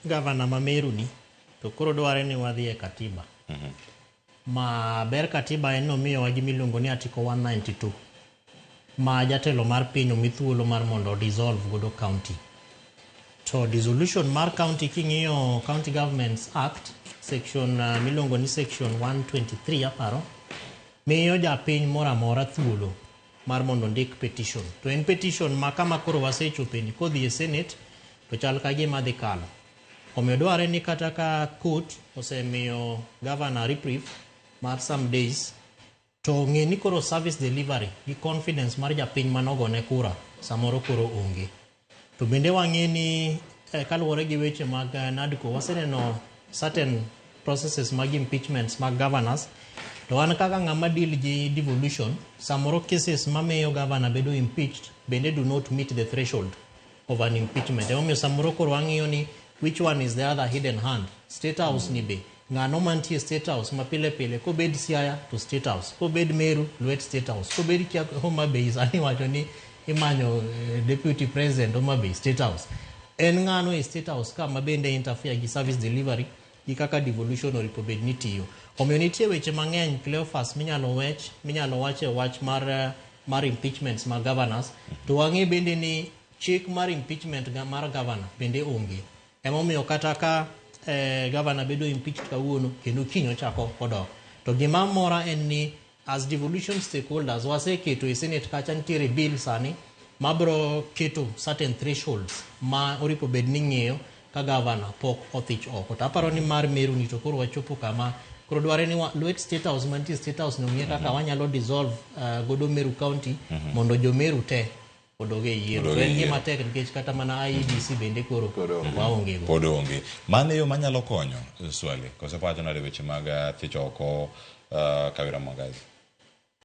gavana ma Meru ni to koro dware ni wadhi e katiba. Ma ber katiba en nomiyowa gima iluongo ni Article 192 ma jatelo mar piny omi thuolo mar mondo dissolve godo county. To dissolution mar county king'iyo County Governments Act section miluongo ni section 123 aparo miyo japiny moro amora thuolo mar mondo ondik petition. To en petition ma kama koro wasechopeni kodhi e Senate to chal ka gima dhi kalo. Omiyo dwarre ni kata ka court osemiyo governor reprieve mar some days to ng'e ni koro service delivery gi confidence mar japiny manogone kura samoro koro onge. To bende wang'e ni kaluwore gi weche mag NADCO waseneno certain processes mag impeachments mag governors to an kaka ng'ama deal gi devolution samoro cases mamiyo governor bedo impeached bende do not meet the threshold of an impeachment. Emomiyo samoro koro wang'iyo ni which one is the other hidden hand. State House ni be ng'ano mantie State House ma pile pile kobed Siaya to State House, kobed Meru lwet State House, kobed kia Homa Bay sani iwacho ni imanyo deputy president Homa Bay State House. En ng'ano e State House ka ma bende interfere gi service delivery gi kaka devolution oripo bed ni tiyo. Omiyo nitie weche mang'eny Cleophas minyalo wech minyalo wach e wach mar mar impeachments mag governors to wang'e bende ni chik mar impeachment mar governor bende onge. Emomiyo kata ka governor bedo impeached kawuono kendo kiny ochako odok. To gima mora en ni as devolution stakeholders waseketo e Senate kacha nitiere bill sani mabro keto certain thresholds ma oripo bed ni ng'iyo ka governor pok othich oko. To aparo ni mar Meru ni to koro wachopo kama koro dware ni lwet State House mantie State House no ng'iye kaka wanyalo dissolve godo Meru County mondo jo Meru te odog e yiero. To en gima tek nikech kata mana IEBC bende koro waonge go. Pod onge. Mano e yo manyalo konyo Swali. Koso pacho nade weche mag thicho oko Kawira Mwangaza?